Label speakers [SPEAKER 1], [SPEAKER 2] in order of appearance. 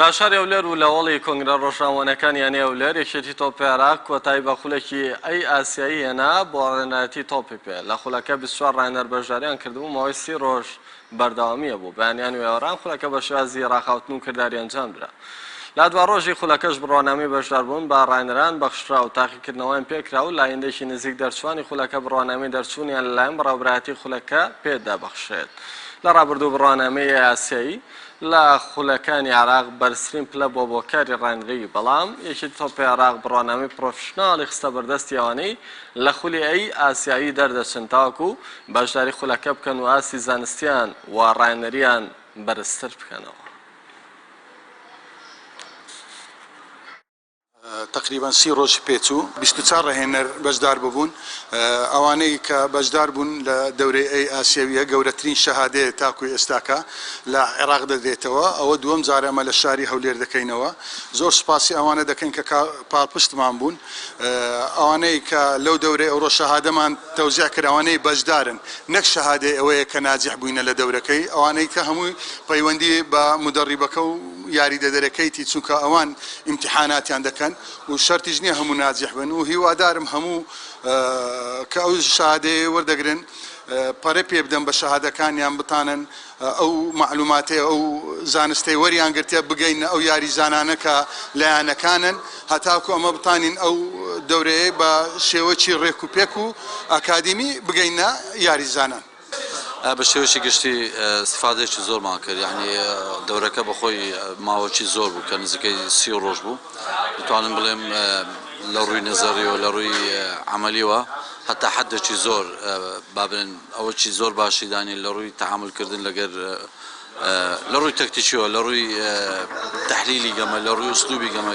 [SPEAKER 1] لە شاری هەولێر و لە هۆڵی کۆنگرە ڕۆژنامەوانیەکانی یانەی هەولێر، یەکێتی تۆپی عێراق کۆتایی بە خولێکی ئەی ئاسیایی هێنا بۆ ڕێنەرایەتی تۆپی پێ. لە خولەکە 24 ڕاهێنەر بەشداریان کردبوو، ماوەی 30 ڕۆژ بەردەوامی هەبوو. بەیانیان و ئێواران خولەکە بە شێوازی ڕاخاوتن و کرداری ئەنجامدرا. لە دوا ڕۆژی خولەکەش بڕوانامەی بەشداربوون بە ڕاهێنەران بەخشرا و تاقیکردنەوەیان پێکرا و لە ئایندەیەکی نزیک دەرچووانی خولەکە بڕوانامەی دەرچوونیان لەلایەن بەڕێوەبەرایەتی خولەکە پێ دەبەخشرێت. لە ڕابردوو بڕوانامەی ئەی ئاسیایی لە خولەکانی عێراق بەرزترین پلە بووە بۆ کاری ڕاهێنەری، بەڵام یەکێتی تۆپی عێراق بڕوانامەی پرۆفیشناڵی خستە بەردەستی ئەوانەی لە خولی ئەی ئاسیایی دەردەچن تاوەکو بەشداری خولەکە بکەن و ئاستی زانستیان و ڕاهێنەریان بەرزتر بکەنەوە.
[SPEAKER 2] تەقریبەن 30 ڕۆژ پێچوو، 24 ڕاهێنەر بەشدار ببوون. ئەوانەی کە بەشدار بوون لە دەورەی ئەی ئاسیەویە گەورەترین شەهادەیە تاکو ئێستاکە لە عێراق دەدرێتەوە. ئەوە دووەم جارە ئەمە لە شاری هەولێر دەکەینەوە. زۆر سوپاسی ئەوانە دەکەین کە پاڵپشتمان بوون. ئەوانەی کە لەو دەورەی ئەوڕۆ شەهادەمان تەوزیع کرد ئەوانەی بەشدارن، نەک شەهادەی ئەوەیە کە ناجیح بووینە لە دەورەکەی، ئەوانەی کە هەمووی پەیوەندی بە مودەڕیبەکە و یاریدەدەرەکەیتی، چونکە ئەوان ئیمتیحاناتیان دەکەن و شەرتیش نییە هەموو ناجیح بن و هیوادارم هەموو کە ئەو شەهادەیە وەردەگرن پەرە پێ بدەن بە شەهادەکانیان، بتانن ئەو مەعلوماتەی ئەو زانستەی وەریان گرتیە بگەینە ئەو یاریزانانە کە لە یانەکانن، هەتاکو ئەمە بتانین ئەو دەورەیە بە شێوەکی ڕێک و پێک و ئەکادیمی بگەینە یاریزانان.
[SPEAKER 3] بە شێوەیەکی گشتی ئیستیفادەیەکی زۆرمان کرد، یعنی دەورەکە بەخۆی ماوەکی زۆر بوو کە نزیکەی 30 ڕۆژ بوو. دەتوانم بڵێم لە ڕووی نەزەریەوە لە ڕووی عەمەلیەوە هەتا حدێکی زۆر با بڵێن ئەوەکی زۆر باشی دانی لە ڕووی تەعامولکردن لەگەر لە ڕووی تەکتیکیەوە، لە ڕووی تەحلیلی گەمە، لە ڕووی ئوسلوبی گەمە.